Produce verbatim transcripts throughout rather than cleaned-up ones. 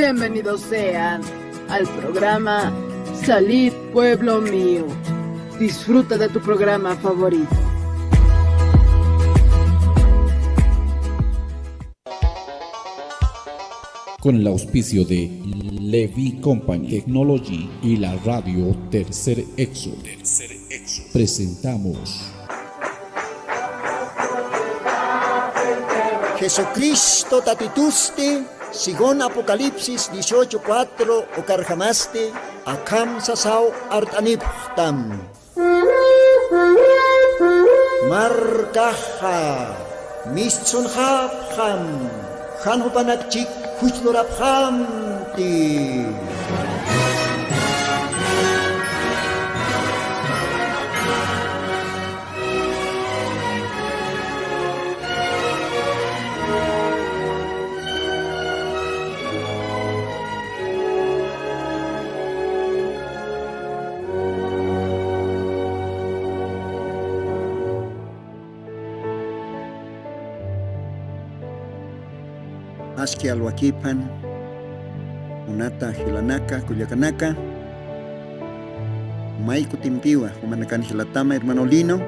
Bienvenidos sean al programa Salid, pueblo mío. Disfruta de tu programa favorito. Con el auspicio de Levy Company Technology y la radio Tercer Éxodo, presentamos Jesucristo tatitusti, según Apocalipsis dieciocho cuatro, ukarjamasti akham sasaw art'anipxtam. Markaxa mistsunxapxam, jan jupanakchik juch lurapxamti. Aski alwakiphan, munata jilanaka, kullakanaka, may kutimpiwa, jumanakan jilatama, hermano Lino,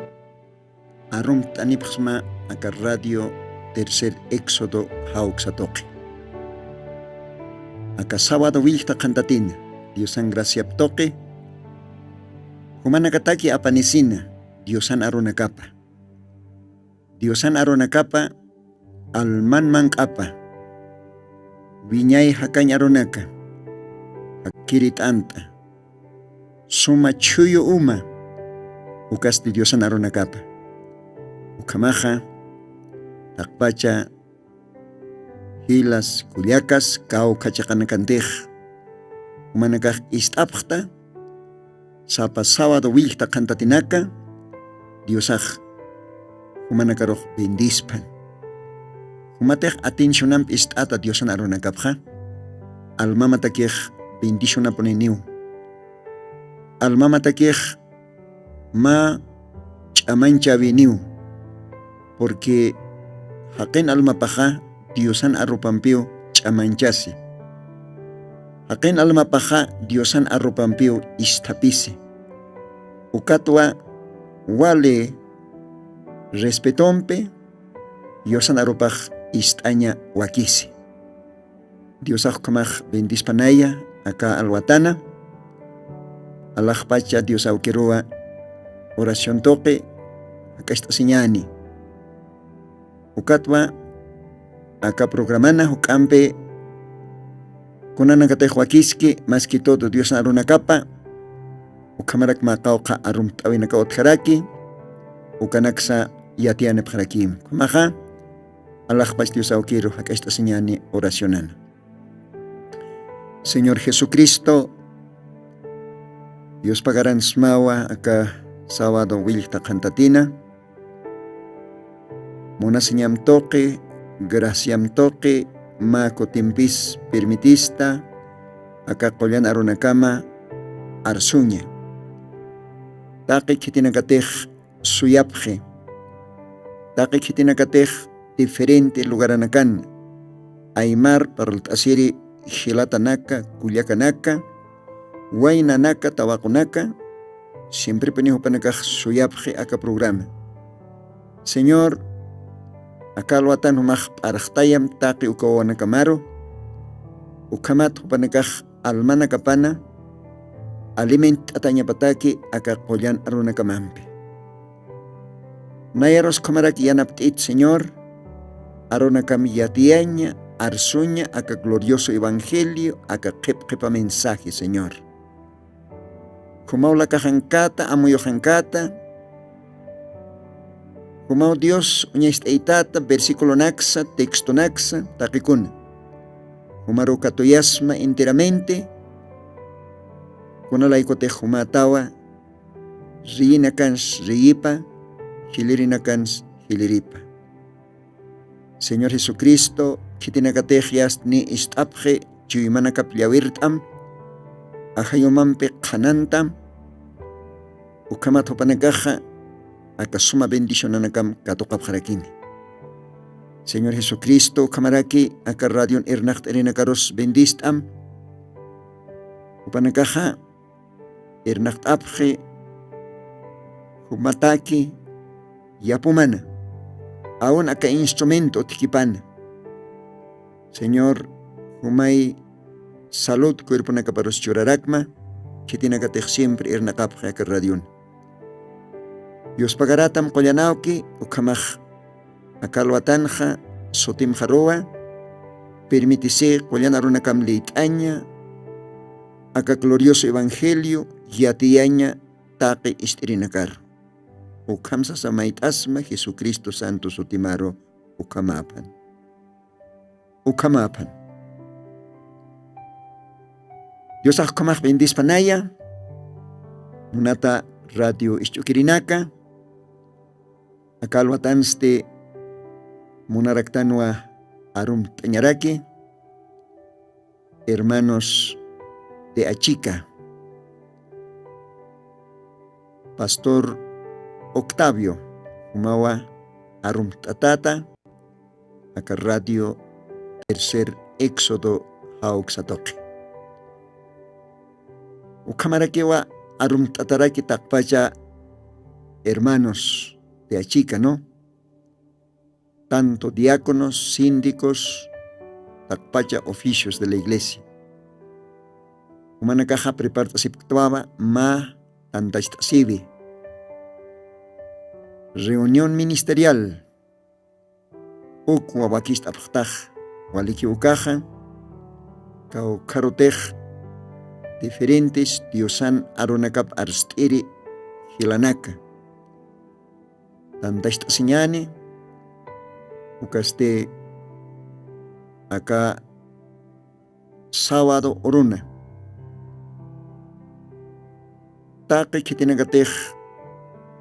arumt'anipxsma aka radio Tercer Éxodo jawksa tuqi. Aka sábado willkta qhantatina, Diosan graciap tuqi, jumanakataki apanisina, Diosan arunakapa. Diosan arunakapa, alman manq'apa, wiñay jakañ arunaka, jakirit'ant'a, suma chhuyu uma, ukasti Diosan arunakapa. Ukhamaxa, taqpacha jilas, kullakas, kawkha chiqanakantix, jumanakax ist'apxta, sapa sábado willkta qhantatinaka, Diosax jumanakarux bendispan. Jumatix atencionampi ist'ata Diosan arunakapxa, almamatakix bendicionapuniniw. Almamatakix mä ch'amañchäwiniw, porque jaqin almapaxa Diosan arupampiw ch'amañchasi. Jaqin almapaxa Diosan arupampiw isthapisi. Ukatwa wali respetompi Diosan arupax ist'aña wakisi. Diosax ukhamax bendispanaya aka alwatana. Alaxpacha Dios awkiruwa oración tuqi jak'acht'asiñäni. Ukatwa aka programana juk'ampi kunanakatix wakiski, más que todo Diosan arunakapa, ukhamarak mä qawqha arumt'äwinakaw utjaraki, ukanaksa yatiyanipxarakïma. Ukhamaxa, alaxpach Dios awkiru jak'acht'asiñäni oracionana. Señor Jesucristo, yuspagaransmawa aka sábado willkta qhantatina, munasiñam tuqi, graciam tuqi, mä kutimpis permitista, aka qullan arunakama arsuña. Taqi khitinakatix suyapxi. Taqi khitinakatix diferente lugaranakan, aymar parlt'asiri jilatanaka, kullakanaka, waynanaka, tawaqunaka, siemprepuni jupanakax suyapxi aka programa. Señor, aka alwatan jumax p'arxtayam taqi uka wawanakamaru, ukhamat jupanakax almanakapana alimentt'atañapataki aka qullan arunakamampi. Nayarus ukhamarak yanapt'it, Señor, arunakam yatiyaña, arsuña aka glorioso evangelio, aka qhip qhipa mensaje, Señor. Jumaw lakaxankata, amuyuxankata, jumaw Dios uñacht'aytata, versiculonaksa, textonaksa, taqikuna. Jumaru katuyasma enteramente, kunalaykutix jumatawa, riyinakans riyipa, jilirinakansa jiliripa. Señor Jesucristo, khitinakatix yastni ist'apxi chuymanakap llawirt'am, ajayumampi qhanantam, ukhamat jupanakaxa aka suma bendicionanakam katuqapxarakini. Señor Jesucristo ukhamaraki aka radion irnaqt'irinakarus bendist'am. Jupanakaxa irnaqt'apxi jumataki yapumana, aun aka instrumento utjkipana. Señor, jumay salud cuerponakaparus churarakma, khitinakatix siempre irnaqapxi aka radion. Yuspagaratam qullanawki ukhamax akalwatanxa sutimxaruwa. Permitisi qullan arunakam liyt'aña aka glorioso evangelio yatiyaña taqi ist'irinakar. Ukham sasa mayt'asma Jesucristo santo sutimaru. Ukhamapan. Ukhamapan. Diosax ukhamax bendispanaya. Munata radio isch'ukirinaka, akalwatansti munaraktanwa arumt'añaraki, hermanos de Achica, pastor Octavio, jumawa arumt'atata aka radio Tercer Éxodo jawksatuqi. Ukhamarakiwa arumt'ataraki taqpacha hermanos de Achica, ¿no? Tanto diáconos, síndicos, taqpacha oficios de la iglesia. Jumanakaxa prepart'asipktwawa mä tantacht'asiwi. Reunión ministerial ukwa wakist'apxtax, waliki ukaxa, kawkharutix diferentes diosan arunakap arst'iri jilanaka. Tantacht'asiñani, ukasti aka sábado uruna. Taqi khitinakatix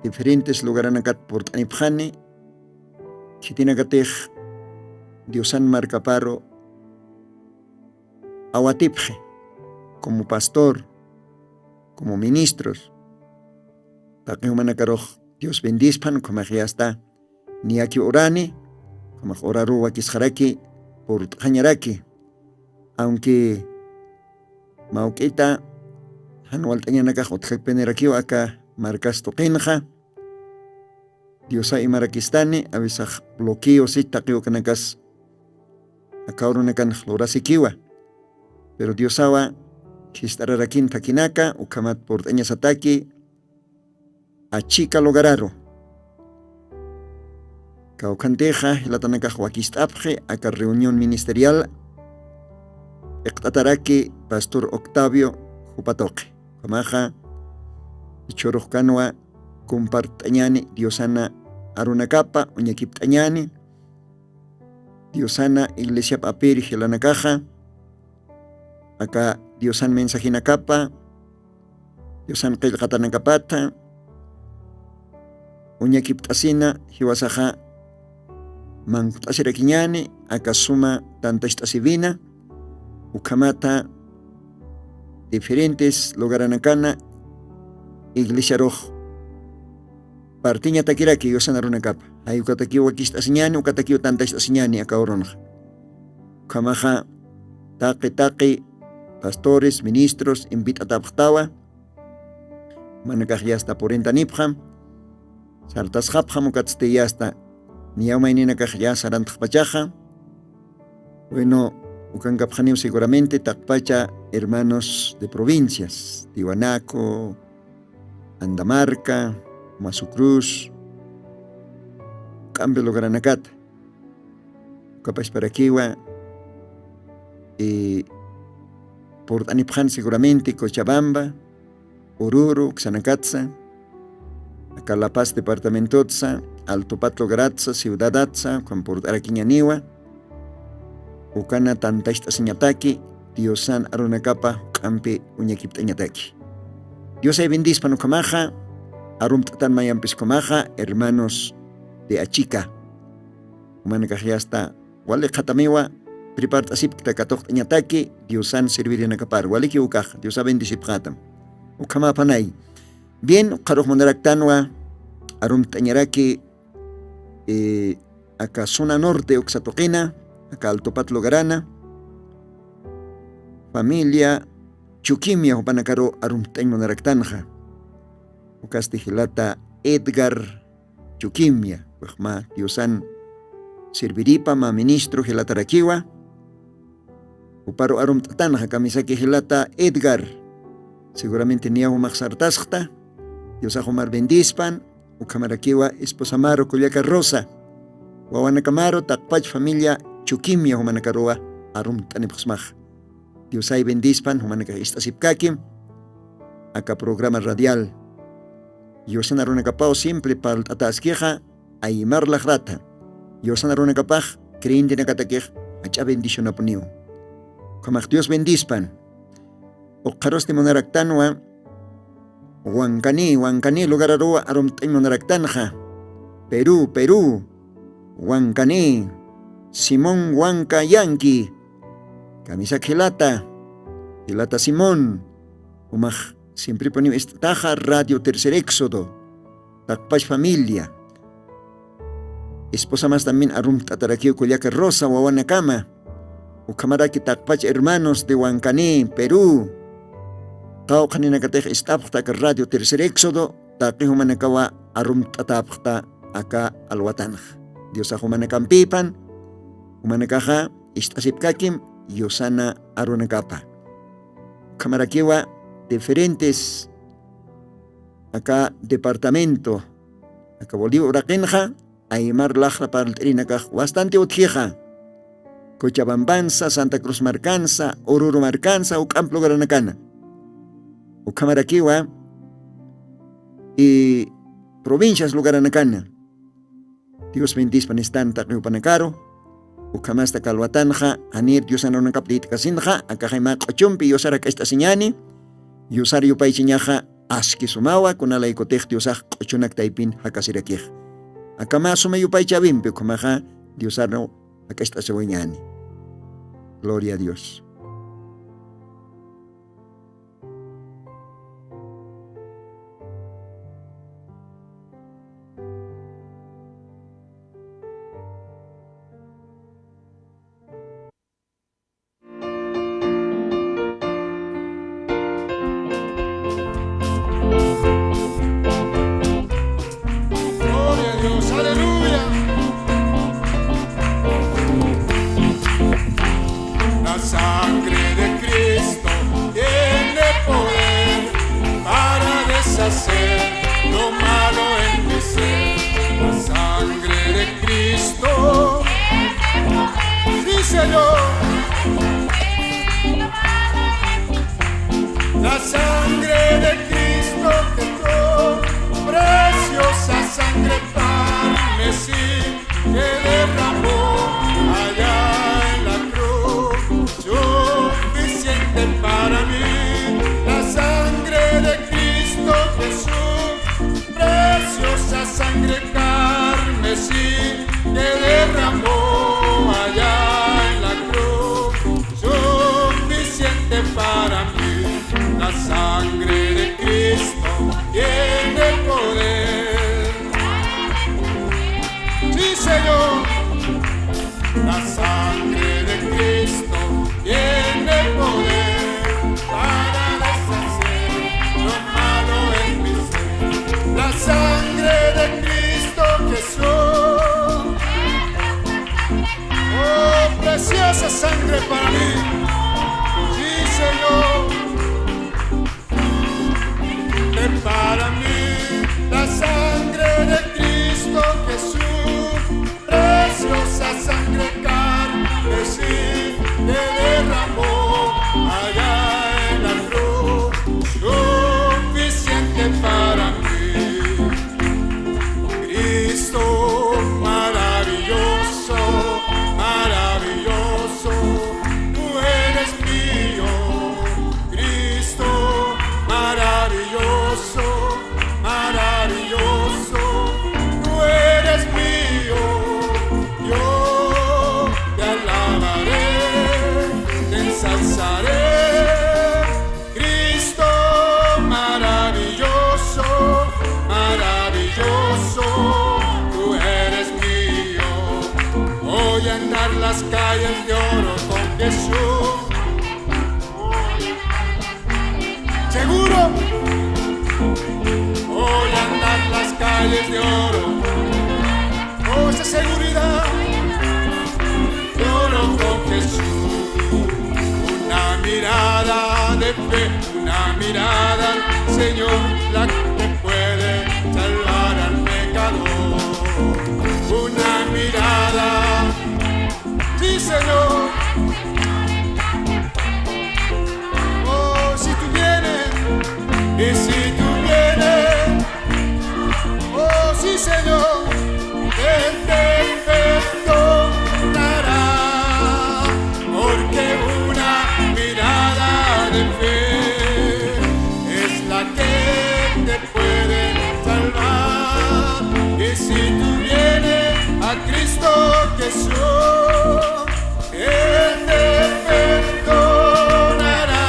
diferentes lugaranakat purt'anipxani, khitinakatix diosan markaparu awatipxi, como pastor, como ministros. Taqi jumanakarux Dios bendispan, ukhamax yasta niyaki urani, ukhamax uraru wakisxaraki purt'xañaraki. Aunque mawk'ita jan walt'añanakax utjakpinirakiw aka markas tuqinxa, Diosa imarakistani awisax bloqueo si taqi ukanakas aka urunakanx lurasikiwa. Pero Diosawa khist'ararakin thakinaka ukhamat purt'añasataki Achica lugararu. Kawkhantixa jilatanakax wakist'apxi aka reunión ministerial iqt'ataraki pastor Octavio jupatuqi. Ukhamaxa ichhurux kanwa compart'añani diosana arunakapa, uñakipt'añani diosana iglesiap apiri jilanakaxa, aka diosan mensajenakapa, diosan qillqatanakapata uñakipt'asina jiwasaxa mankt'asirakiñani aka suma tantacht'asiwina. Ukhamata diferentes lugaranakana iglesiarux partiñatakiraki diosan arunakapa, jay ukatakiw wakist'asiñani, ukatakiw tantacht'asiñani aka urunxa. Ukhamaxa taqi taqi pastores, ministros invit'atapxtawa. Manakax yasta purintanipxam, sartasxapxam ukatsti yasta niyawmayninakax ya sarantxpachaxa. Bueno, ukankapxaniw seguramente taqpacha hermanos de provincias, Tiwanaku, Andamarca, Masu Cruz, k'ampi lugaranakata. Ukapashparakiwa purt'anipxan seguramente Cochabamba, Ururu uksanakatsa, aka La Paz departamentotsa, Altupat lugaratsa, ciudadatsa ukham purt'arakiñaniwa. Ukana tantacht'asiñataki diosan arunakapa juk'ampi uñakipt'añataki. Diosay bendispan ukhamaxa, arumt'atan mayampis ukhamaxa hermanos de Achica. Umanakax yasta wali qhatamiwa prepart'asipkta katuqt'añataki diosan servirinakapar, waliki ukaxa diosa bendisipxatam. Ukhamapanay. Bien, qharux munaraktanwa arumt'añaraki, eh, aka zona norte uksa tuqina, aka Altopat lugarana, familia Chukimia jupanakaru arumt'añ munaraktanxa. Ukasti jilata Edgar Chukimia, wixma Diosan sirviripa mä ministro jilatarakiwa, juparu arumt'atanxa kamisaki jilata Edgar. Seguramente niya jumax sartasxta, Diosax jumar bendispan, ukhamarakiwa esposamaru kullaka Rosa, wawanakamaru taqpach familia Chukimia jumanakaruwa arumt'anipxsmax. Diosay bendispan, jumanakax ist'asipkakim aka programa radial. Yusana runakapaw siempre parlt'ataskixa aymar laqrata. Yusana runakapax creyentenakatakix jach'a bendicionapuniw. Ukhamax Dios bendispan. Ukxarusti munaraktanwa Wankani, Wankani lugararuwa arumt'añ munaraktanxa. Perú, Perú. Wankani. Simón Wanka Yanki. Kamisak jilata, jilata Simón. Umax siemprepuniw ist'ataxa Radio Tercer Éxodo. Taqpach familia. Esposamas también arumt'atarakiw kullaka Rosa wawanakama. Ukhamaraki taqpach hermanos de Wankani, Perú. Qawqhaninakatix ist'apxta aka Radio Tercer Éxodo, taqi jumanakawa arumt'atapxta aka alwatanx. Diosax jumanakampïpan, jumanakaxa ist'asipkakim yusana arunakapa. Ukhamarakiwa diferentes aka departamento, aka Bolivia uraqinxa, aymar laqra parlt'irinakax bastante utjixa. Cochabambansa, Santa Cruz markansa, Oruro markansa, uk'amp lugaranakana. Ukhamarakiwa, y provincias lugaranakana. Dios bendispan istan taqi jupanakaru. Ukhamasta kalwatanxa, janir Diosan runakap lït'kasinxa, akaxay mä q'uchumpi yusar jak'acht'asiñani, yusar yupaychiñaxa, aski sumawa, kunalaykutix Diosax q'uchunak taypin jakasirakix. Aka mä suma yupaychäwimpi ukhamaxa Diosarnu jak'acht'asiwañani. Gloria a Dios. Gloria a Dios, aleluya. La sangre de Cristo tiene poder para deshacer lo malo en mi ser. La sangre de Cristo. Sí, Señor. La sangre de Cristo que entró, preciosa sangre carmesí que derramó allá en la cruz, suficiente para mí. La sangre de Cristo Jesús, preciosa sangre carmesí que derramó allá en la cruz, suficiente para mí. La sangre de Cristo tiene poder. Sí, Señor. La sangre de Cristo tiene poder para deshacer lo malo en mi ser. La sangre de Cristo Jesús. Oh, preciosa sangre para mí. Sí, Señor. Para mí la sangre de Cristo Jesús, preciosa sangre carmesí que derramó allá en la cruz, suficiente para mí. Cristo maravilloso, maravilloso, tú eres mío. Cristo maravilloso, maravilloso, tú eres mío. Yo te alabaré, te ensalzaré. Cristo maravilloso, maravilloso, tú eres mío. Voy a andar las calles de oro, oh, esa seguridad de oro con Jesús. Una mirada de fe, una mirada al Señor, la que puede salvar al pecador. Una mirada, sí, Señor. Oh, si tú vienes, y si tú vienes, oh, sí, Señor, Él te perdonará, porque una mirada de fe es la que te puede salvar. Y si tú vienes a Cristo Jesús, Él te perdonará,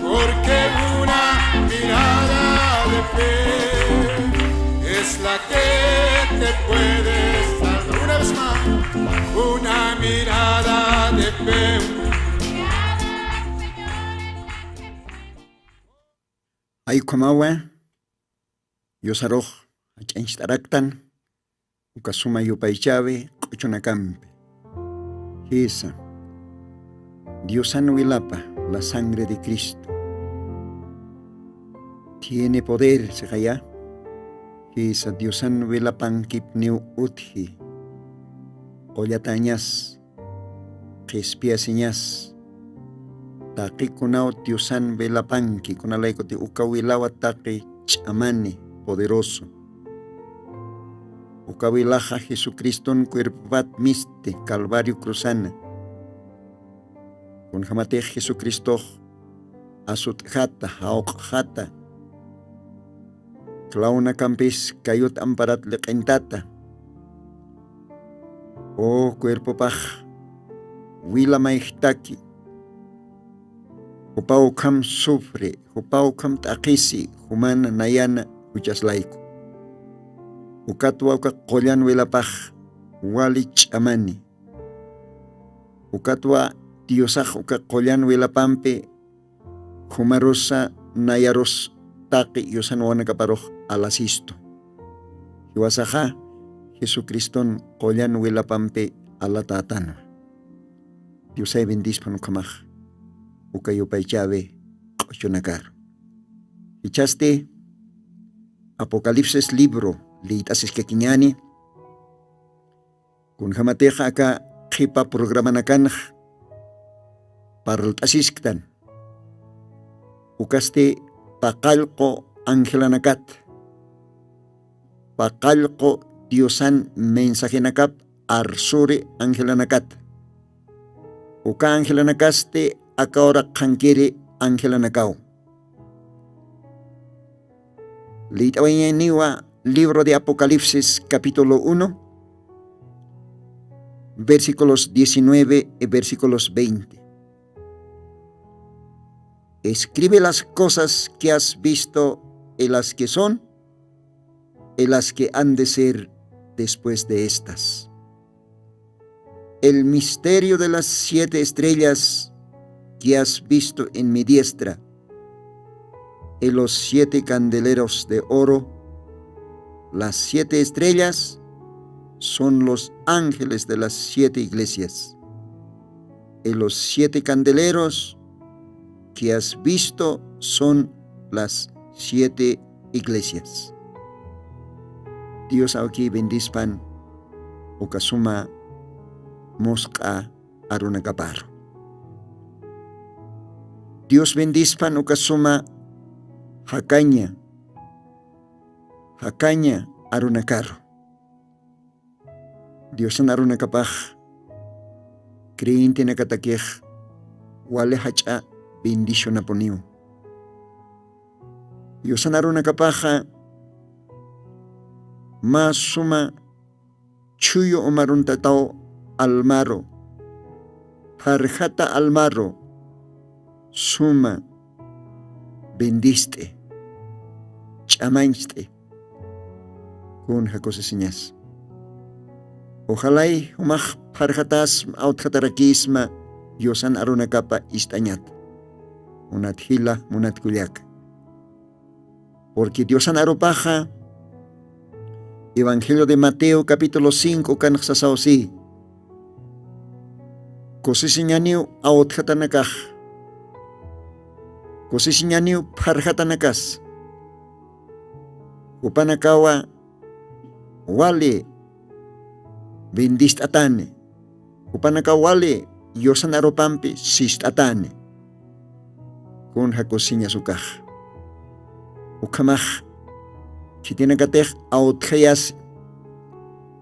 porque una mirada de fe es la que te puede salvar. Una vez más, una mirada de fe. Ay, ukhamawa, Diosarux jach'añcht'araktan, uka suma yupaychäwi q'uchunakampi. Jisa, Diosan wilapa, la sangre de Cristo tiene poder, sixaya. Jisa, Diosan wilapankipniw utji, qullatañas, qhispiyasiñas, taqi kunaw Diosan wilapanki, kunalaykutix uka wilawa taqi ch'amani, poderoso. Uka wilaxa Jesucriston cuerpopat misti Calvario cruzana. Kunjamatix Jesucristox asut'jata, jawq'xata, claunakampis kayut amparat liq'intata. O cuerpopax wila mayjtaki, jupaw ukham sufre, jupaw ukham t'aqhisi, jumana nayana juchas layku. Ukatwa uka qullan wilapax wali ch'amani. Ukatwa Diosax uka qullan wilapampi jumarusa nayarus taqi yusan wawanakaparux alasistu. Jiwasaxa Jesucriston qullan wilapampi alatätanwa. Diosay bendispan ukhamax uka yupaychäwi q'uchunakaru. Jichhasti Apocalipsis libro liyt'asiskakiñäni, kunjamatix aka qhipa programanakanx parlt'asisktan. Ukasti paqallqu angelanakat, paqallqu Diosan mensajenakap arsuri angelanakat, uka angelanakasti aka uraq qhankiri angelanakaw. Liyt'awayañäniwa libro de Apocalipsis, capítulo uno, versículos diecinueve y versículos veinte. Escribe las cosas que has visto y las que son y las que han de ser después de estas. El misterio de las siete estrellas que has visto en mi diestra, y los siete candeleros de oro. Las siete estrellas son los ángeles de las siete iglesias, y los siete candeleros que has visto son las siete iglesias. Dios awki bendispan uka suma musq'a arunakaparu. Dios bendispan uka suma jakaña, jakaña arunakaru. Diosan arunakapax creyentenakatakix wali jach'a bendicionapuniw. Diosan arunakapaxa mä suma chhuyu umaruntataw almaru, pharjata almaru suma bendist'i, ch'amañcht'i. Kunja kusisiñas. Ojalay jumax pharjatasma, awtjatarakisma Diosan arunakapa ist'añat. Munat jila, munat kullaka. Purqui diosan arupaxa evangelio de mateo capítulo cinco ukanxa sasaw si, kusisiñaniw awtjatanakax, kusisiñaniw pharjatanakas, jupanakawa wali bendist'atani, jupanakaw wali yusan arupampi sist'atani. Kun jakusiñas ukax ukhamax khitinakatix awtjayasi,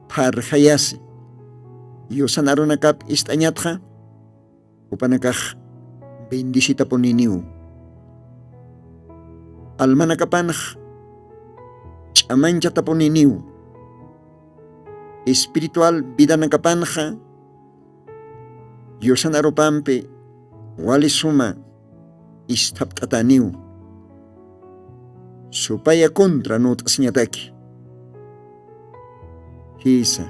pharjayasi yusan arunakap ist'añatxa, jupanakax bendisitapuniniw, almanakapanx ch'amanchatapuniniw, espiritual vidanakapanxa yusan arupampi wali suma isthapt'ataniw, supaya contra nut'asiñataki. Jisa,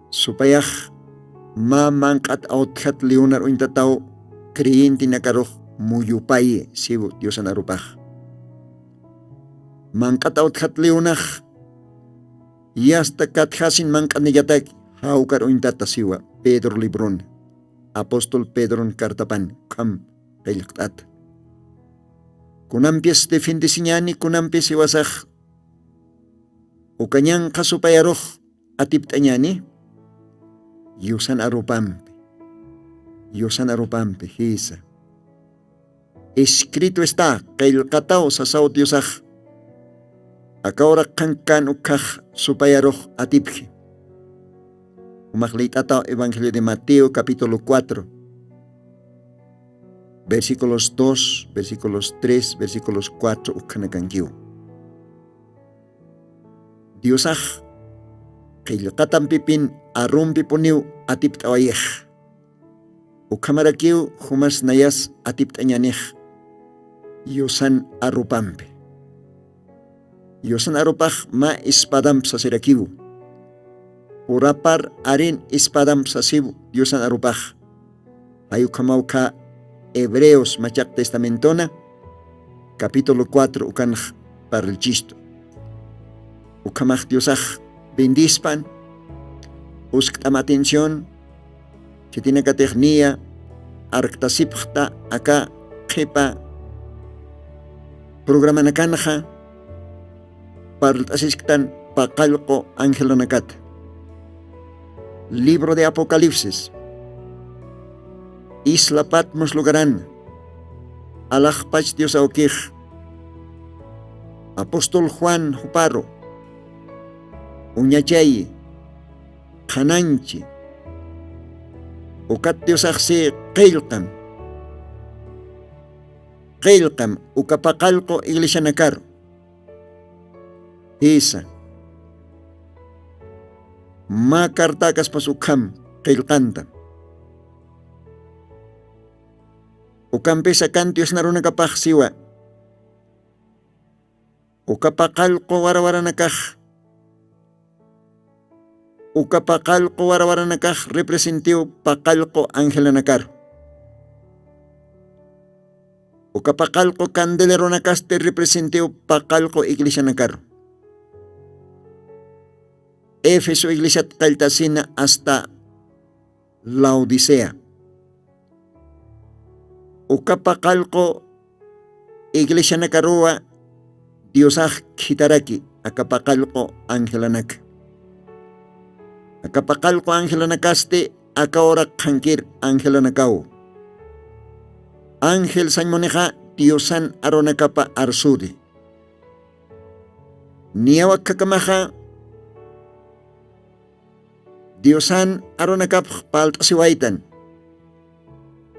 supayax mä manq'at awtjat leonar uñtataw creyentinakarux muyupayi siw diosan arupax. Manq'at awtjat leonax yasta katjasin manq'anillatak jawkar uñtata siwa pedro librun, apóstol pedron cartapan ukham qillqt'ata. Kunampis defendesiñani kunampis iwasax ukañanqa supayarux atipt'añani. Yusan arupampi, yusan arupampi jisa. Escrito está qillqataw sasaw diosax. Akawra qhankan ukhax supayarux atipji. Umax liyt'ataw evangelio de mateo capítulo cuatro, versículos dos, versículos tres, versículos cuatro ukhanakankiw. Diosax qillqatampipin arumpipuniw atipt'awayix. Ukhamarakiw jumas nayas atipt'añanix yusan arupampi. Yusan arupax mä espadamp sasirakiw. Purapar arin espadamp sasiw yusan arupax. Jayukhamawkha hebreos machaq testamentona capítulo cuatro ukanx parlchistu. Ukhamax diosax bendispan uskt'am atención. Khitinakatix niya arktasipxta aka qhipa programanakanxa parlt'asisktan paqallqu angelanakata. Libro de apocalipsis. Isla patmos lugaran alaxpach diosawkix apóstol juan juparu uñachayi qhananchi. Ukat diosaxsi qillqam qillqam uka paqallqu iglesianakaru. Jisa. Mä cartäkaspas ukham qillqantam. Ukampisa kan diosnarunakapax siwa. Uka paqallqu warawaranakax uka paqallqu warawaranakax representiw paqallqu angelanakaru. Uka paqallqu candelarunakasti representiw paqallqu iglesianakaru. Éfeso iglesiat qalltasina asta laodicea. Uka paqallqu iglesianakaruwa diosax khitaraki aka paqallqu angelanaka. Aka paqallqu angelanakasti aka ura qhankir angelanakaw. Ángel sañmunixa diosan arunakapa arsuri. Niyawakkakamaxa diosan arunakapx palt'asiwaytan.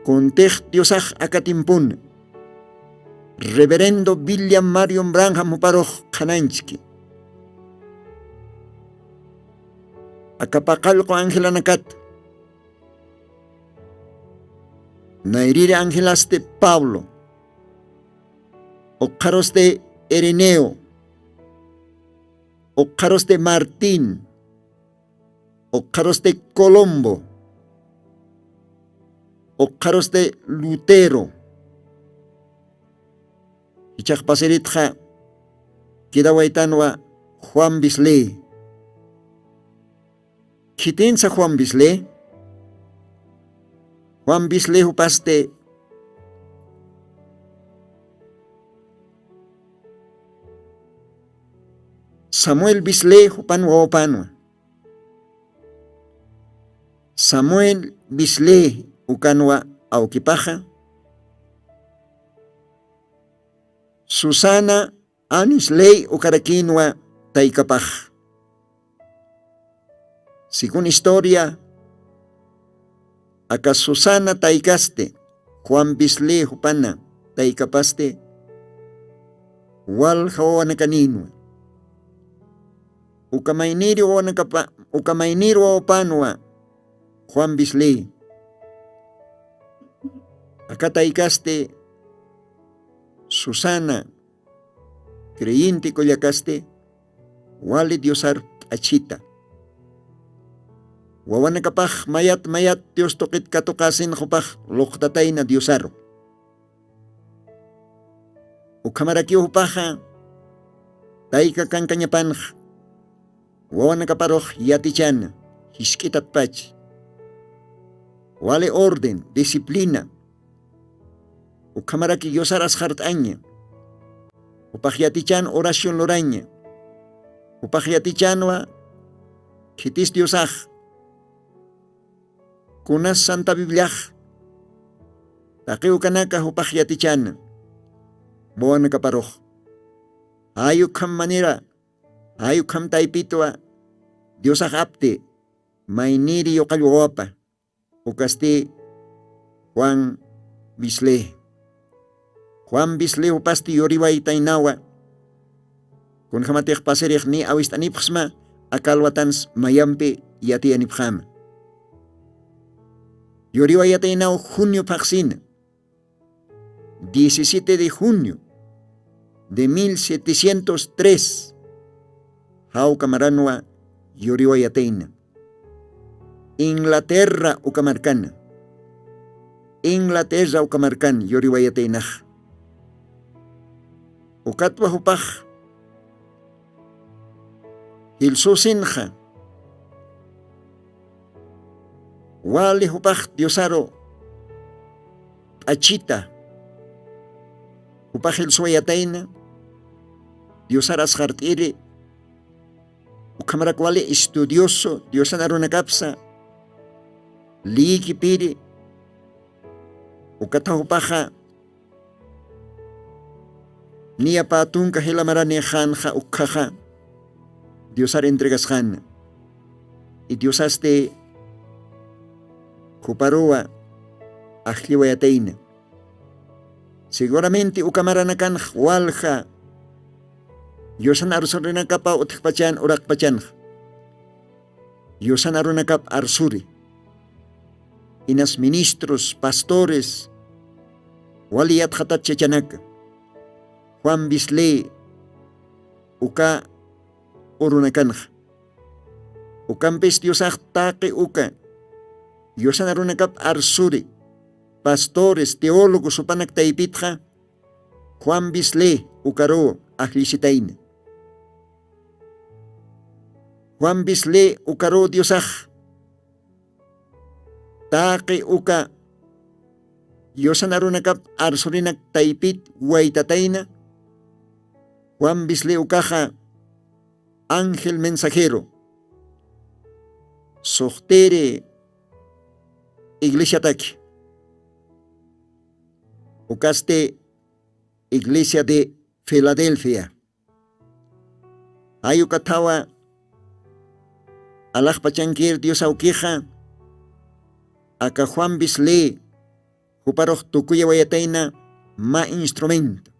Kuntix diosax akatimpun reverendo william marion branham juparux qhananchki. Aka paqallqu angelanakat nayriri angelasti pablo, uqharusti irineo, uqharusti martín, uqharusti colombo, Uqharusti Lutero. Jichhaqpasiritxa kidawaytanwa Juan Bisley. Khitinsa Juan Bisley? Juan Bisley jupasti Samuel Bisley jupan wawapanwa. Samuel Bisley ukanwa awkipaxa. Susana Anisley ukarakïnwa taykapax. Según historia, aka Susana taykasti Juan Bisley jupana taykapasti walja wawanakanïnwa. Uka maynïri wawanakapa uka maynïri wawapanwa Juan Bisley. Aka taykasti Susana creyente kullakasti wali Diosar p'achhita. Wawanakapax mayat mayat Dios tuqit katuqäsin jupax luqtatayna Diosaru. Ukhamarakiw jupaxa tayka kankañapanx wawanakaparux yatichana jisk'itatpach. Wali orden, disciplina. Ukhamaraki Diosar asxart'aña. Jupax yatichan oración luraña. Jupax yatichanwa khitis Diosax. Kunas Santa Bibliax taqi ukanaka jupax yatichana wawanakaparux. Jay ukham manera, jay ukham taypitwa Diosax apti maynïri yuqall wawapa. Ukasti Juan Bisley. Juan Bisley jupasti yuriwaytaynawa. Kunjamatix pasirix ni awist'anipxsma aka alwatans mayampi yatiyanipxama. Yuriwayataynaw junio phaxsina, diecisiete de junio de mil setecientos tres. Jawka maranwa yuriwayatayna. Inglaterra uka markana. Inglaterra uka markan yuriwayataynax. Ukatwa jupax jilsusinxa wali jupax Diosaru p'achhita. Jupax jilsuwayatayna Diosar asxart'iri. Ukhamarak wali estudioso Diosan arunakapsa liyikipiri. Ukatha jupaxa niyapä tunka jila maranïxänxa ukkhaxa Diosar entregasxäna. Y Diosasti juparuwa ajlliwayatayna. Seguramente uka maranakanx walja Diosan arsurinakapa utjpachan uraqpachanx. Diosan arunakap arsuri. Inas ministros, pastores, wali yatxatat chachanaka. Juan Bisley uka urunakanxa. Ukampis Diosax taqi uka Diosan arunakap arsuri, pastores, teólogos jupanak taypitxa Juan Bisley ukaruw ajllisitayna. Juan Bisley ukaruw Diosax taqi uka Diosan arunakap arsurinak taypit waytatayna. Juan Bisley ukaxa ángel mensajero suxtiri iglesiataki. Ukasti iglesia de Filadelfia. Jay ukathawa alaxpachankir Dios awkixa aka Juan Bisley juparux tukuyawayatayna mä instrumento.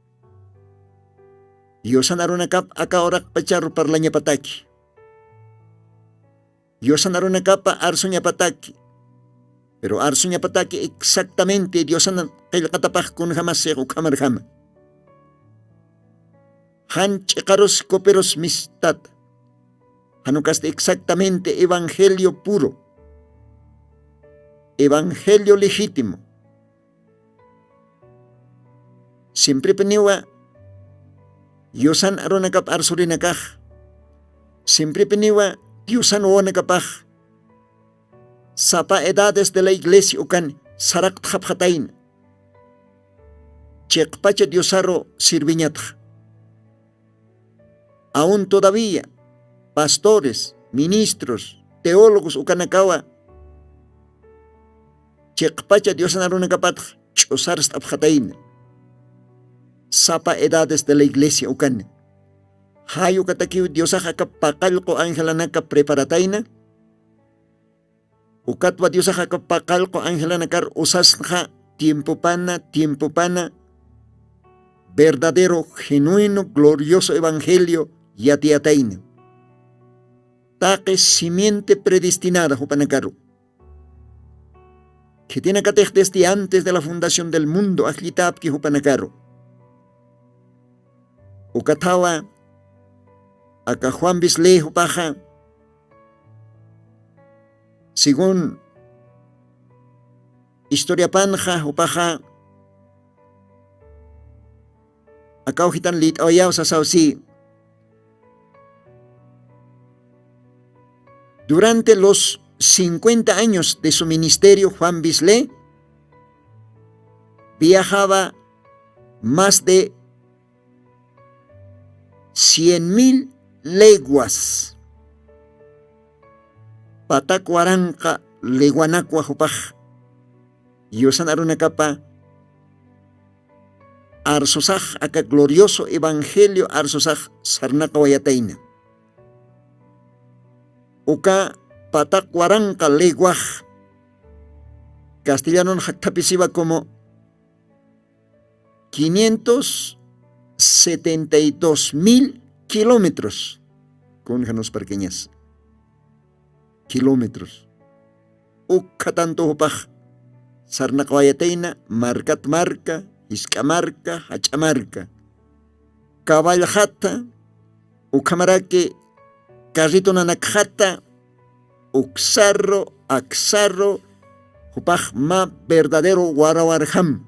Diosan arunakap aka uraqpacharu parlañapataki. Diosan arunakapa arsuñapataki. Pero arsuñapataki exactamente Diosan qillqatapax kunjamasix ukhamarjama. Jan ch'iqarus copirus mistata. Janukasti exactamente evangelio puro. evangelio legítimo. Simpripiniwa yusan arunakap arsurinakax, simpripiniwa yusan wawanakapax sapa edades de la iglesia ukan saraqtxapxatayna. Chiqpacha diosaru sirviñatxa. Aun todavía pastores, ministros, teólogos ukanakawa chiqpacha diosan arunakapatx ch'usarst'apxatayna. Sapa edades de la iglesia ukana. Jay ukatakiw diosax aka paqallqu angelanaka preparatayna. Ukatwa diosax aka paqallqu angelanakar usasnxa tiempopana tiempopana verdadero genuino glorioso evangelio yatiyatayna. Taqi simiente predestinada jupanakaru. Khitinakatix desde antes de la fundación del mundo ajllitapki jupanakaru. Ukathawa aka juan bisley jupaxa según historiapanxa jupaxa akawjitan lit'awayaw sasaw si. Durante los cincuenta años de su ministerio juan bisley viajaba más de cien mil leguas. Patak waranqa leguanakwa jupax yusan arunakapa arsusax aka glorioso evangelio arsusax sarnaqawayatayna. Uka pataq waranqa leguax castellanon jaktapisiwa como quinientos setenta y dos mil kilómetros. Kunjanus parkañas kilómetros. Ukhatantuxpax sarnaqawayatayna markat marka jisk'a marka jach'a marka. Kawallxata ukhamaraki karritunanakxata uksarru aksarru jupax mä verdadero warawarjam.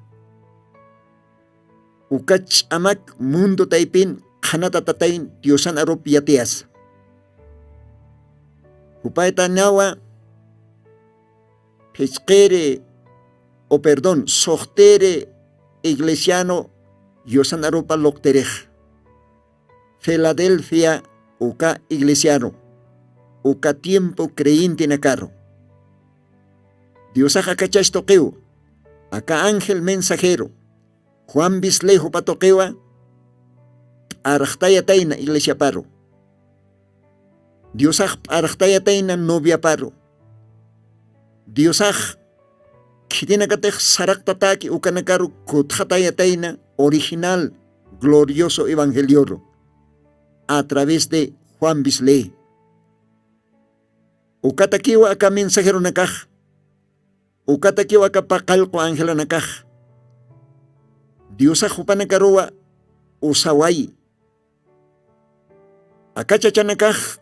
Uka ch'amak mundo taypin qhanata tatayn diosan arup yatiyasa. Jupaytanawa phichqiri o perdón suxtiri iglesiano diosan arupa luqtirix. Filadelfia uka iglesiaru uka tiempo creyentenakaru diosax akachach tuqiw aka ángel mensajero juan bisley jupa tuqiwa p'arxtayatayna iglesiaparu. Diosax p'arxtayatayna noviaparu. Diosax khitinakatix saraqtataki ukanakaru kutxatayatayna original glorioso evangelioru a través de juan bisley. Ukatakiwa aka mensajeronakax ukatakiwa aka paqallqu angelanakax diosax jupanakaruwa usawayi. Aka chachanakax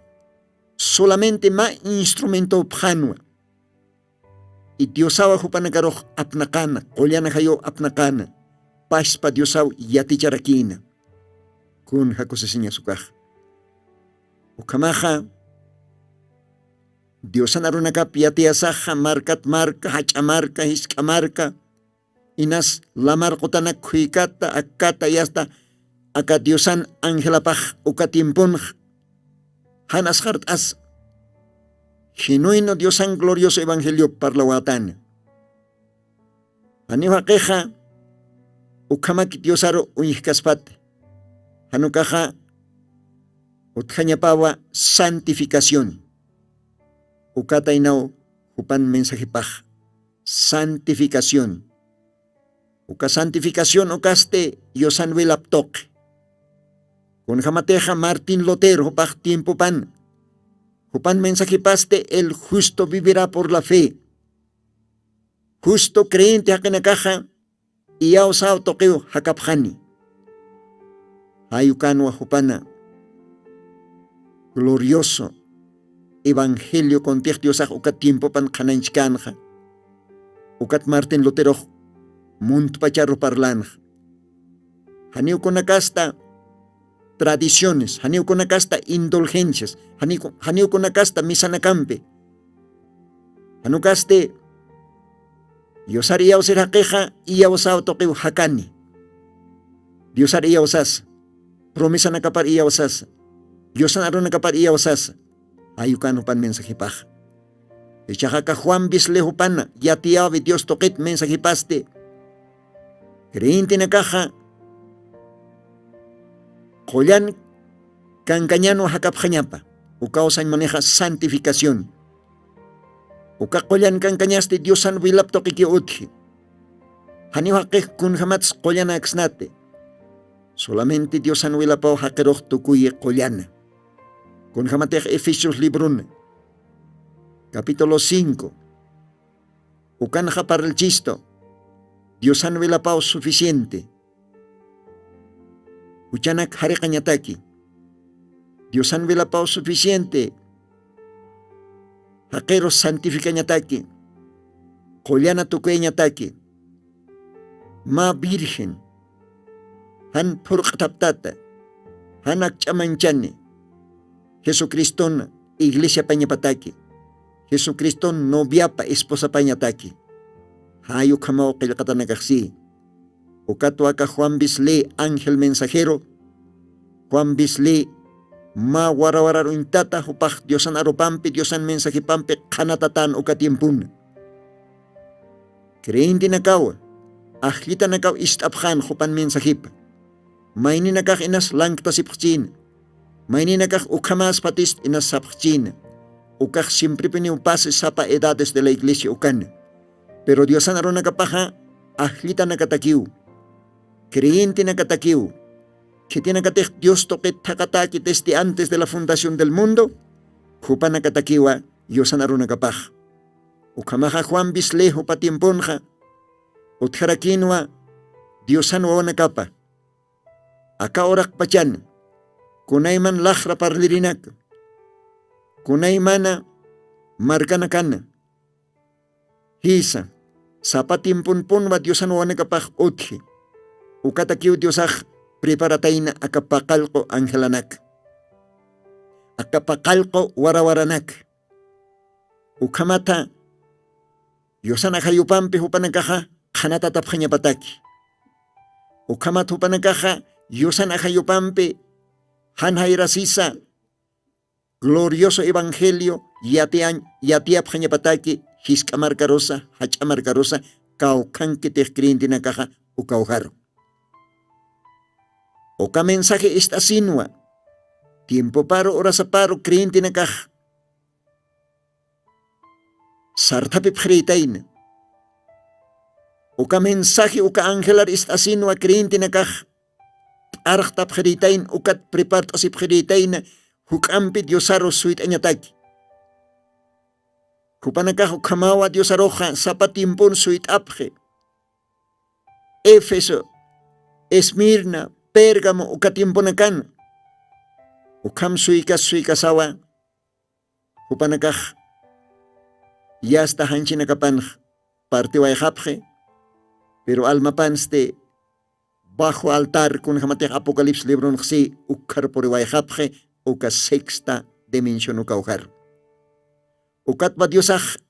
solamente mä instrumentopxanwa. Y diosawa jupanakarux apnaqana qullana jayu apnaqana paspa diosaw yaticharakïna. Kun jakusisiñasukax ukhamaxa diosan arunakap yatiyasaxa markat marka jach'a marka jisk'a marka inas lamar qutanak khuykata akkata yasta aka diosan angelapax uka tiemponx jan asxart'asa. Genuino diosan glorioso evangelio parlawätana. Janiw jaqixa ukhamaki diosaru uñjkaspati. Janukaxa utjañapawa santificación. Ukataynaw jupan mensajepax santificación. Uka santificación ukasti yusan wilap tuqi. Kunjamatixa martín lutero jupax tiempopan jupan mensajepasti el justo vivirä por la fe. Justo creyente jaqinakaxa iyawsaw tuqiw jakapxani. Jayukanwa jupana glorioso evangelio kuntix diosax uka tiempopan qhanañchkänxa. Ukat Martin Luterox muntpacharu parlanx. Janiw kunakasta tradiciones, janiw kunakasta indulgencias, janiw kunakasta misanakampi, janukasti diosar iyawsir jaqixa iyawsaw tuqiw jakani. Diosar iyawsasa, promesanakapar iyawsasa, diosan arunakapar iyawsasa. Ayukan jupan mensajipaxa. Ichaxaka juan bisli jupana yatiyawi dios tuqit mensajipasti. Creyentenakaxa qullan kankañanwa jakapxañapa. Ukaw sañmanixa santificación. Uka qullan kankañasti diosan wilap tuqikiw utji. Janiw jaqix kunjamats qullanaksnati. Solamente diosan wilapaw jaqirux tukuyi qullana. Kunjamatix efesios libruna capítulo cinco ukanxa parlchistu. Diosan wilapaw suficiente. Juchanak jariqañataki. Diosan wilapaw suficiente. Jaqirus santificañataki. Qullana tukuyañataki. Mä virgen jan phurq'thaptata, jan akch'amanchani jesucriston iglesiapañapataki, jesucriston noviapa esposapañataki. Jay ukhamaw qillqatanakaxsi. Ukatwaka juan bisli ángel mensajero juan bisli mä warawararuñtata jupax diosan arupampi diosan mensajipampi qhanatatan uka tiempuna. Creyentenakawa ajllitanakaw ist'apxan jupan mensajipa. Mayninakax inas lanktasipxchïna. Mayninakax ukhamäspatist inas sapxchïna. Ukax siemprepiniw pasi sapa edades de la iglesia ukana. Pero diosan arunakapaxa ajllitanakatakiw, creyentenakatakiw, khitinakatix dios tuqit thaqatäki desde antes de la fundación del mundo jupanakatakiwa. Diosan arunakapax ukhamaxa juan bisli jupa tiemponxa utjarakïnwa diosan wawanakapa. Aka uraqpachana kunayman laxra parlirinaka, kunaymana markanakana, jisa, sapa tiemponpunwa diosan wawanakapax utji. Ukatakiw diosax preparatayna aka paqallqu angelanaka, aka paqallqu warawaranaka. Ukhamatha diosan ajayupampi jupanakaxa qhanatatapxañapataki. Ukhamat jupanakaxa diosan ajayupampi jan jayrasisa glorioso evangelio yatiyañ yatiyapxañapataki jisk'a markarusa jach'a markarusa. Kawkhankitix creyentenakaxa ukawjaru. Uka mensaje ist'asinwa tiempoparu urasaparu creyentenakax sarthapipxirïtayna. Uka mensaje uka angelar ist'asinwa creyentenakax p'arxtapxirïtayna ukat prepart'asipxirïtayna juk'ampi diosaru suyt'añataki. Jupanakax ukhamawa diosaruxa sapa tiempon suyt'apxi. Éfeso, esmirna, pérgamo uka tiemponakana ukham suykas suykasawa. Jupanakax yasta janchinakapanx partiwayxapxi. Pero almapansti bajo altar kunjamatix apocalipsis libronxsi ukkharpuriwayxapxi. Uka sexta dimension ukawjar. Ukatpa diosax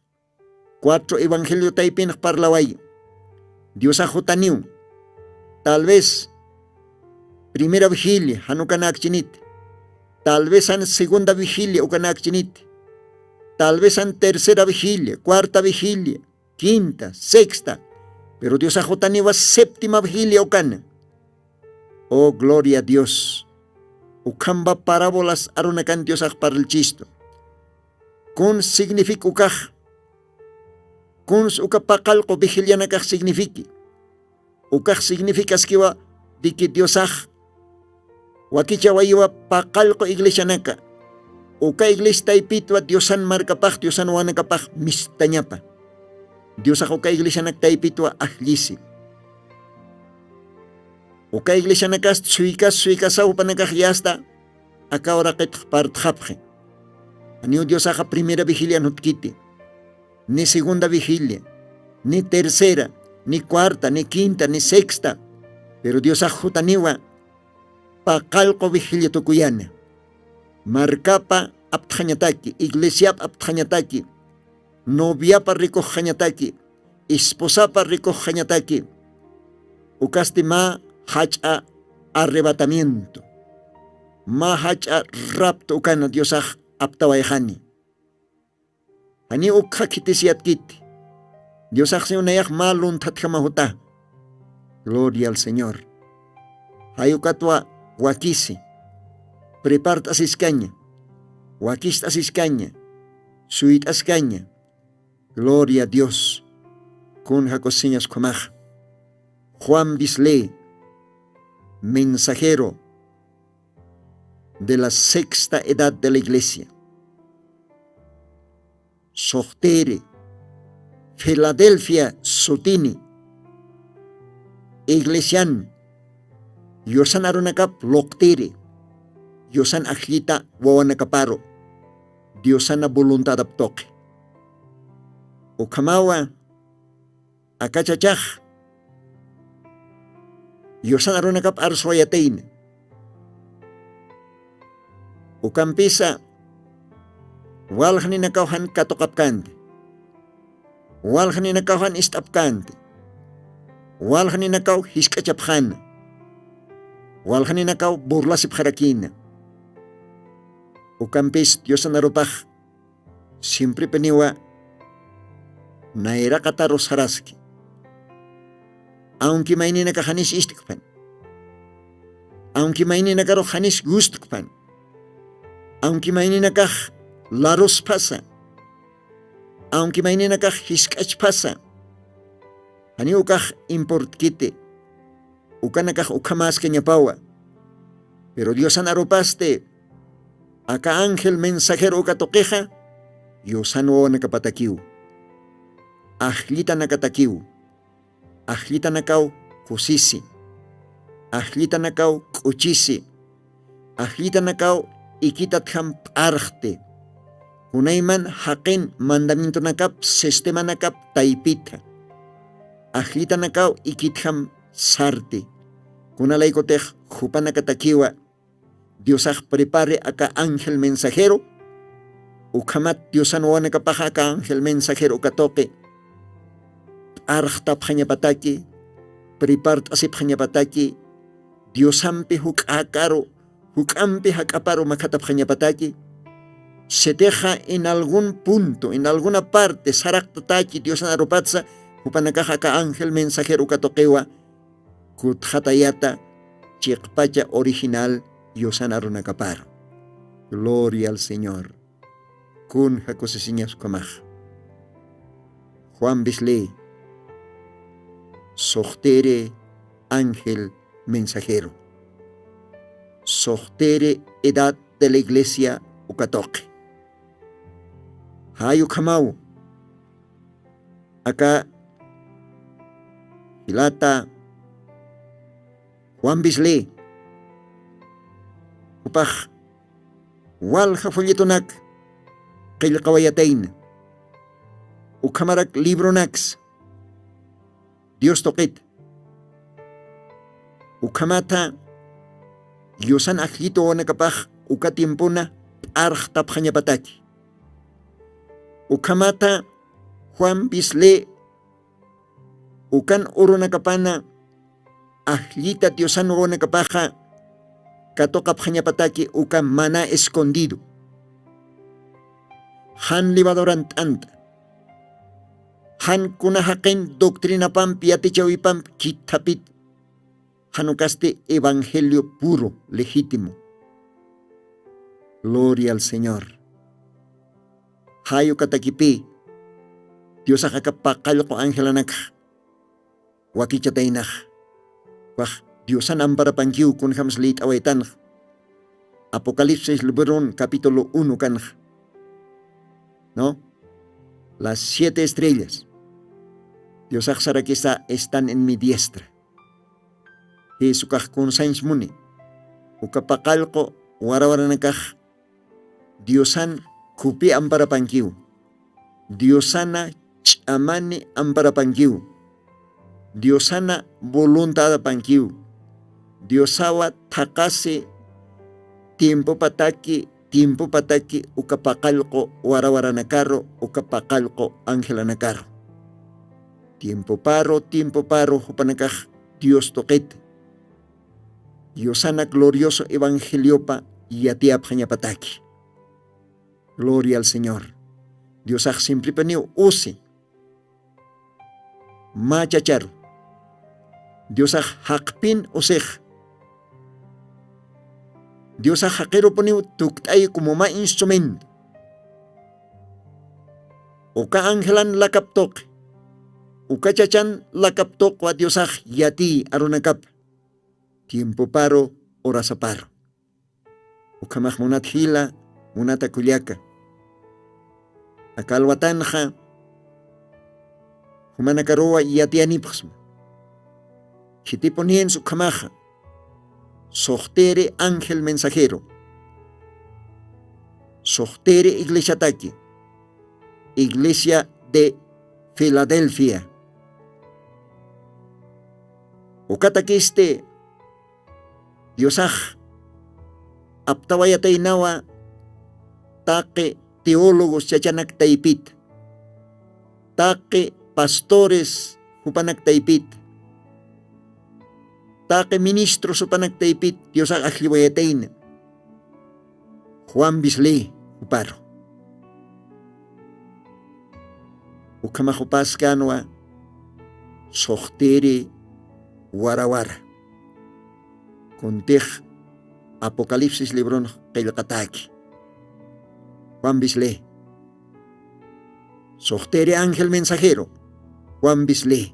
cuatro evangelio taypinx parlawayi. Diosax jutaniw tal vez primera vigilia jan ukanakchinit, tal vez jan segunda vigilia ukanakchinit, tal vez jan tercera vigilia, cuarta vigilia, quinta, sexta. Pero diosax jutaniwa séptima vigilia ukana. Oh gloria a dios. Ukhamba parábolas arunakan diosax parlchistu. Kun significa ukax? Kuns uka paqallqu vigilianakax signifiqui? Ukax significaskiwa diki diosax wakichawayiwa paqallqu iglesianaka. Uka iglesia taypitwa diosan markapax diosan wanakapax mistañapa. Diosax uka iglesianak taypitwa ajllisi. Uka iglesianakast suykas suykasaw panakax yasta. Akaw raqitx partxapxi. Aniw diosaxa primera vigilia nutkiti, ni segunda vigilia, ni tercera, ni cuarta, ni quinta, ni sexta. Pero diosax jutaniwa paqallqu vigilitukuyana. Markapa aptxañataki, iglesiap aptxañataki, noviapa rikuxxañataki, esposapa rikuxxañataki. Ukasti mä jach'a arrebatamiento, mä jach'a rapto ukana diosax aptawayxani. Jani ukxa khitisiyatkiti. Diosaxsi unayax mä lunthatjamaxuta. Gloria al señor. Jayukatwa wakisi, prepart'asiskaña, wakist'asiskaña, suyt'askaña. Gloria a dios. Kun jakusiñas khumax. Juan bisley, mensajero de la sexta edad de la iglesia. Soxtiri, filadelfia sutini, iglesian, yusan arunakap luqtiri, yusan ajllita wawanakaparu, diosana voluntadap tuqi. Ukhamawa akachachax, yusan arunakap arsuwayatayna. Ukampisa, walxninakaw jan katuqapkanti, walxninakaw jan ist'apkanti, walxninakaw jisk'achapxana, walxninakaw burlasipxarakina. Ukampis diosanarupax simpripiniwa nayraqatarus jaraski. Awnki mayninakax janis ist'kpan, awnki mayninakarux janis gustkpan, awnki mayninakax laruspasa, awnki mayninakax jisk'achpasa, janiw ukax importkiti. Ukanakax ukhamaskañapawa. Pero diosan arupasti aka ángel mensajero uka tuqixa, yusan wawanakapatakiw, ajllitanakatakiw, ajllitanakaw kusisi, ajllitanakaw k'uchisi, ajllitanakaw ikitatjam p'arxti, kunayman jaqin mandamientonakap sistemanakap taypitha, ajllitanakaw ikitjam sarti. Kunalaykutix jupanakatakiwa diosax prepare aka ángel mensajero. Ukhamat diosan wawanakapaxa aka ángel mensajero uka tuqi p'arxtapxañapataki, prepart'asipxañapataki, diosampi juk'akaru, juk'ampi jak'aparu makhatapxañapataki. Sitixa en algún punto, en alguna parte saraqtataki diosan arupatsa, jupanakaxa aka ángel mensajero uka tuqiwa kutxatayata chiqpacha original yusan arunakaparu. Gloria al señor. Kun jakusisiñas ukhamax. Juan bisley, suxtiri ángel mensajero, suxtiri edad de la iglesia uka tuqi. Jay ukhamaw aka jilata Juan bisley, jupax walja folletonak qillqawayatayna, ukhamarak libronaks dios tuqita. Ukhamata yusan ajllitu wawanakapax uka tiempona p'arxtapxañapataki. Ukhamata Juan bisley ukan urunakapana ajllita diosan wawanakapaxa katuqapxañapataki uka mana escondido, jan levaduran t'ant'a, jan kuna jaqin doctrinapampi yatichawipampi khithapit, jan ukasti evangelio puro legítimo. Gloria al señor. Jay ukatakipï diosax aka paqallqu angelanakxa wakichataynax, wax diosan amparapankiw kunjämsa liyt'awaytanxa. Apocalipsis libron capítulo uno kanxa, no, las siete estrellas diosax sarakisa están en mi diestra. Jisukax kunsañs muni uka paqallqu warawaranakax diosan khupi amparapankiw, diosana ch'amani amparapankiw. Diosana voluntadapankiw. Diosawa thaqasi tiempopataki tiempopataki uka paqallqu warawaranakaru uka paqallqu angelanakaru. Tiempoparu tiempoparu jupanakax dios tuqita. Diosana glorioso evangeliopa yatiyapxañapataki. Gloria al señor. Diosax simpripaniw usi. Mä chacharu diosax jaqpin usix. Diosax jaqirupuniw tukt'ay como mä instrumento. Uka angelan lakaptuqi uka chachan lakaptuqwa diosax yatiy arunakapa tiempoparu horasaparu. Ukhamax munat jila munata kullaka. Aka alwatanxa jumanakaruwa yatiyanipxsma. Khitipunïnsa ukhamaxa suxtiri ángel mensajero. Suxtiri iglesiataki iglesia de filadelfia. Ukatakisti diosax aptawayataynawa taqi teólogos chachanak taypita taqi pastores jupanak taypita taqi ministros jupanak taypita diosax ajlliwayatayna. Juan bislï juparu ukhamax jupaskanwa suxtiri warawara. Kuntix apocalipsis libronx qillqataki juan bislï suxtiri ángel mensajero juan bislï.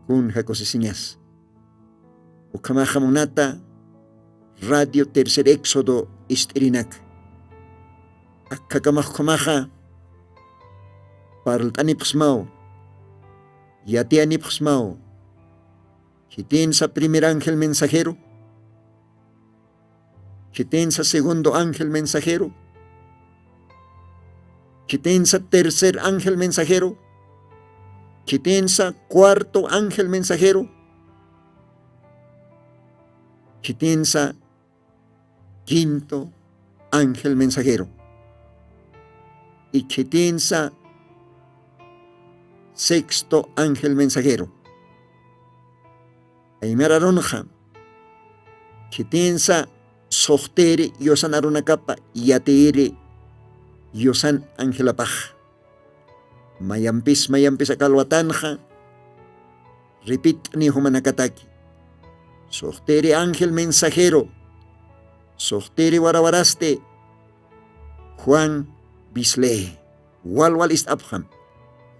Kunja kusisiñas ukhamaxa munata radio tercer éxodo ist'irinaka. Akkhakamax ukhamaxa parlt'anipxsmaw yatiyanipxsmaw. Khitinsa primer ángel mensajero? Khitinsa segundo ángel mensajero? Khitinsa tercer ángel mensajero? Khitinsa cuarto ángel mensajero? Khitinsa quinto ángel mensajero? Ikhitinsa sexto ángel mensajero? Aymararunxa khitinsa suxtiri yusan arunakapa yatiri yusan angelapax? Mayampis mayampis akalwatanxa ripit'ni jumanakataki suxtiri ángel mensajero suxtiri warawarasti juan bislï. Walwal ist'apxam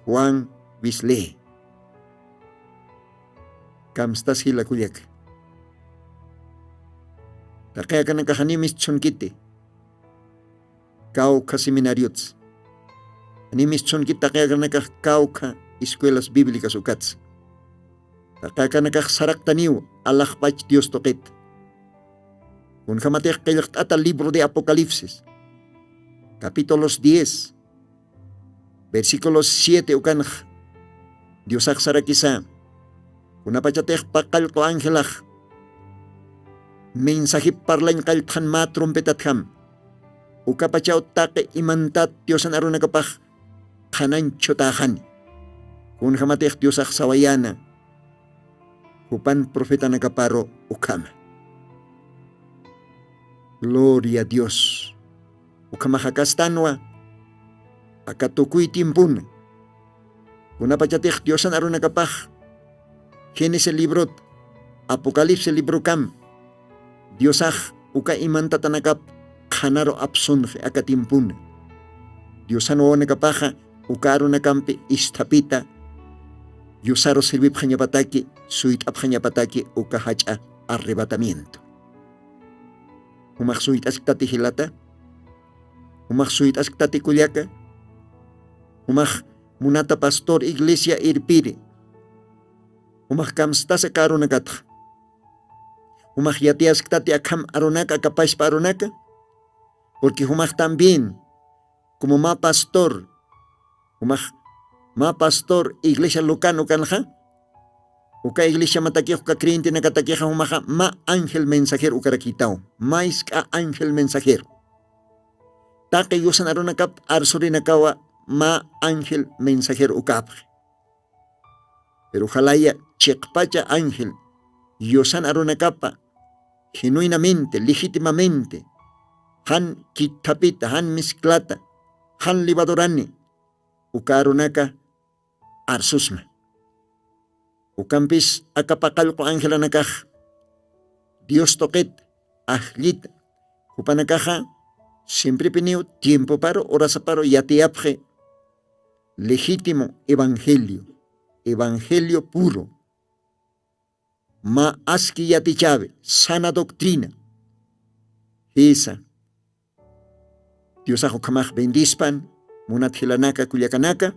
juan bislï. Kamstas jila kullaka? Taqi akanakax animis chhunkiti kawkha seminariotsa animis chhunkiti taqi akanakax kawkha escuelas bíblicas ukatsa. Taqi akanakax saraqtaniw alaxpach dios tuqita. Kunjamatix qillqt'ata libro de apocalipsis capítulos diez versículos siete ukanx diosax sarakisa kunapachatix paqallqu angelax mensajip parlañ qalltxan mä trompetatjam ukapachaw taqi imantat diosan arunakapax qhanañchhutäxani. Kunjamatix diosax sawayäna jupan profetanakaparu ukhama. Gloria dios. Ukhamaxakastanwa aka tukuy tiempuna kunapachatix diosan arunakapax génesis librot apocalipsis librokam diosax uka imantatanakap qhanaru apsunxi aka tiempuna. Diosan wawanakapaxa uka arunakampi isthapita diosaru sirvipxañapataki suyt'apxañapataki uka jach'a arrebatamiento. Jumax suyt'asktati jilata? Jumax suyt'asktati kullaka? Jumax munata pastor iglesia irpiri jumax kamstasa aka arunakatxa? Jumax yatiyasktati akham arunaka aka pachpa arunaka? Purqui jumax también como mä pastor Jumax mä pastor iglesia lucan ukanxa, uka iglesiamatakix uka creyentenakatakixa jumaxa mä ángel mensajero ukarakïtaw. Mä isk'a ángel mensajero, taqi yusan arunakap arsurinakawa mä ángel mensajero ukapxi. Pero jalaya chiqpacha ángel yusan arunakapa genuinamente, legítimamente, jan kithapita, jan mezclata, jan levadurani uka arunaka arsusma. Ukampis aka paqallqu angelanakax Dios tuqit ajllita, jupanakaxa siemprepiniw tiempoparu horasaparu yatiyapxi legítimo evangelio, evangelio puro, mä aski yatichäwi, sana doctrina. Jisa, Diosax ukhamax bendispan, munat jilanaka kullakanaka.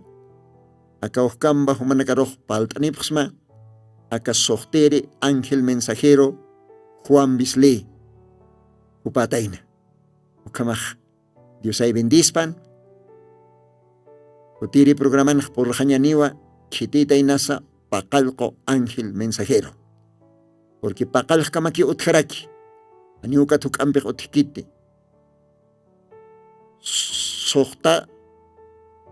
Aka ujkampa jumanakarux palt'anipxsma aka suxtiri ángel mensajero Juan Bisley jupätayna. Ukhamax Diosay bendispan. Jutiri programanx purxañaniwa khititaynasa paqallqu ángel mensajero. Porque paqallxkamaki utjaraki, janiw ukat juk'ampix utjkiti. Suxta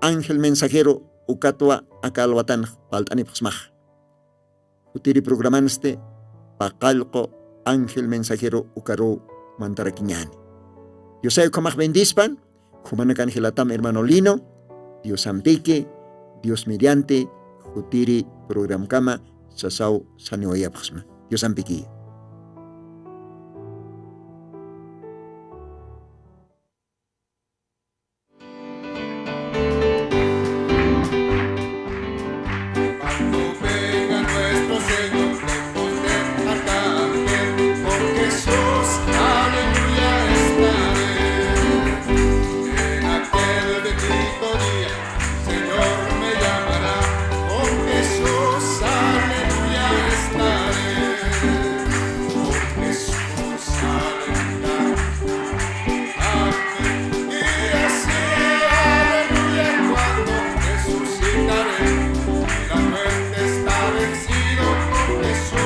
ángel mensajero ukatwa aka alwatanx palt'anipxsmax. Jutiri programansti paqallqu ángel mensajero ukaruw mantarakiñäni. Diosay ukhamax bendispan. Jumanakan jilatam hermano Lino, Diosampiki, Dios mediante, jutiri programkama sasaw saniwayapxsma. Diosampiki. Cuando venga nuestro Señor, lejos de cantar, con Jesús, aleluya, estaré. En aquel bendito día, Señor me llamará, con Jesús, aleluya, estaré. Con Jesús, aleluya. Amén. Y así, aleluya, cuando resucitaré, y la muerte está vencido por Jesús.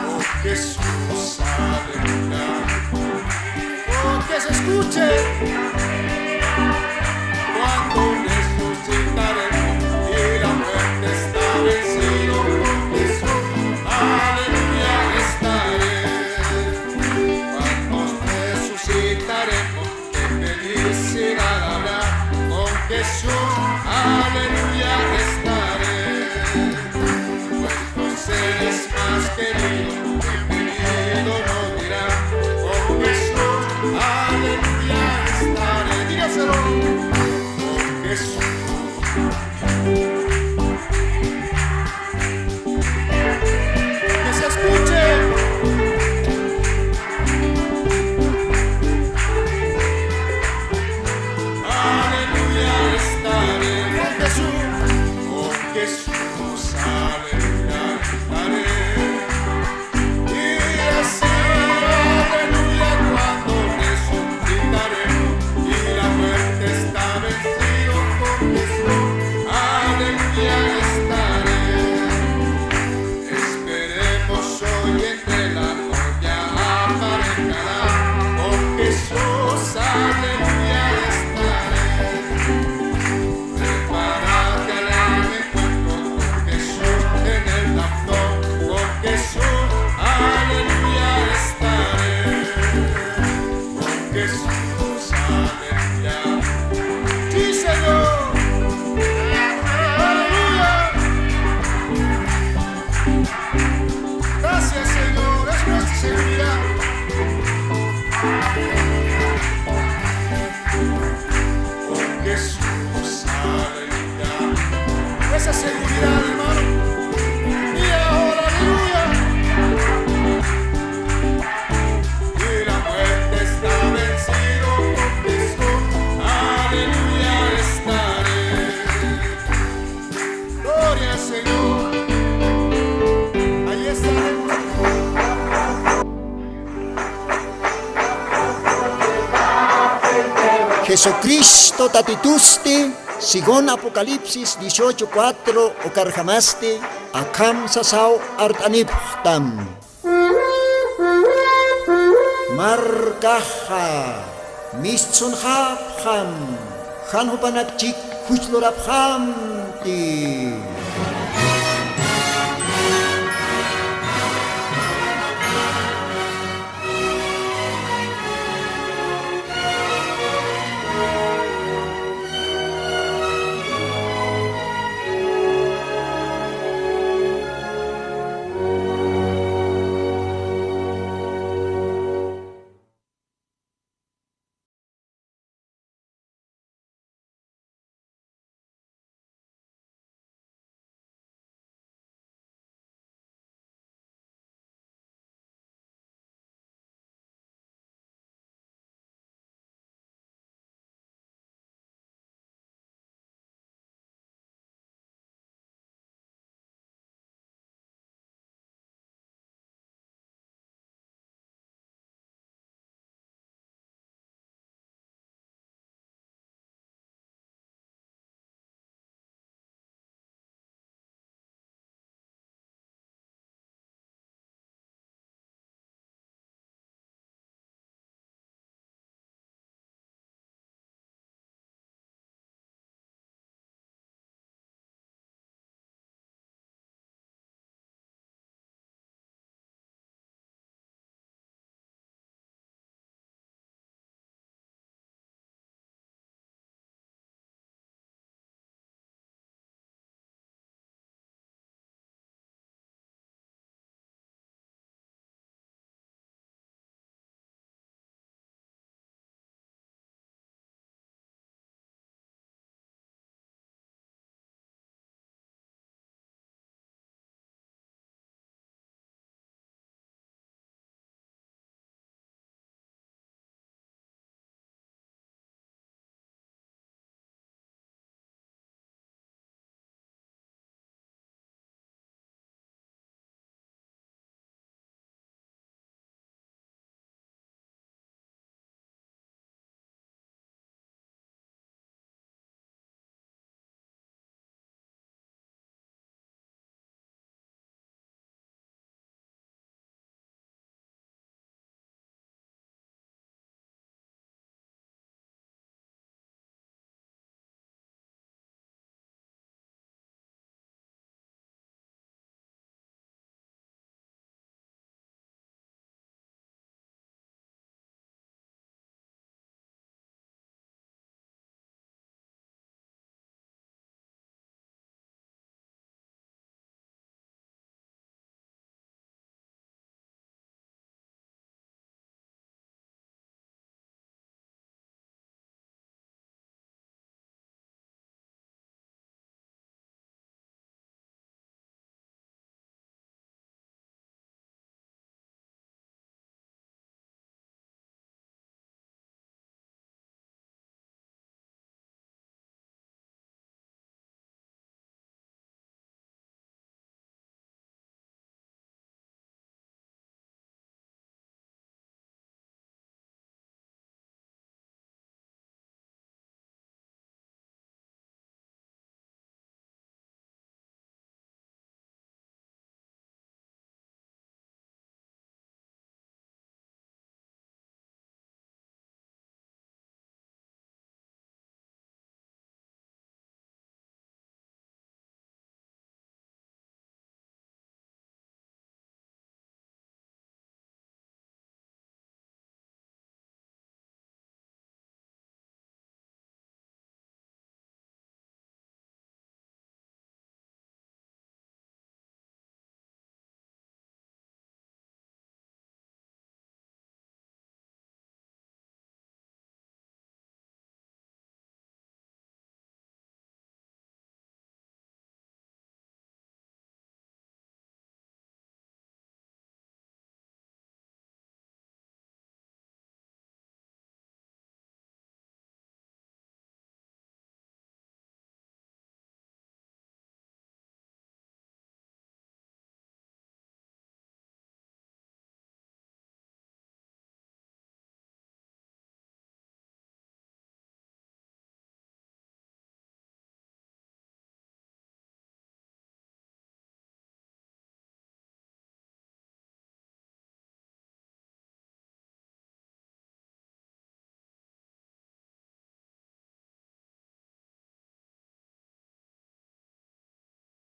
Por Jesús, aleluya. Oh, que se escuche. Cuando resucitaremos y la muerte está vencido por Jesús, aleluya estaré. Cuando resucitaremos, qué felicidad habrá, con Jesús, aleluya estaré. Nuestros seres más queridos, bienvenido nos dirán, con Jesús, aleluya estaré. Dígaselo, con Jesús. Que se escuche. Aleluya estaré con Jesús, con Jesús, aleluya estaré. Y así, aleluya, cuando resucitaremos y la muerte está vencido con Jesús, aleluya estaré. Esperemos hoy entre la novia aparejará con Jesús, aleluya estaré. Prepárate al encuentro con Jesús en el rapto, con Jesús, aleluya estaré. Con Jesús, aleluya. Sí, Señor. Aleluya. Gracias, Señor, es nuestra seguridad. Con Jesús, aleluya. Esa seguridad, hermano. Y ahora, aleluya. Y la muerte está vencido con Jesús, aleluya, estaré. Gloria al Señor. Ahí estaremos. Jesucristo Tatitusti, según Apocalipsis dieciocho cuatro, ukarjamasti akham sasaw art'anipxtam. Markaxa mistsunxapxam, jan jupanak chik juchlurapxamti.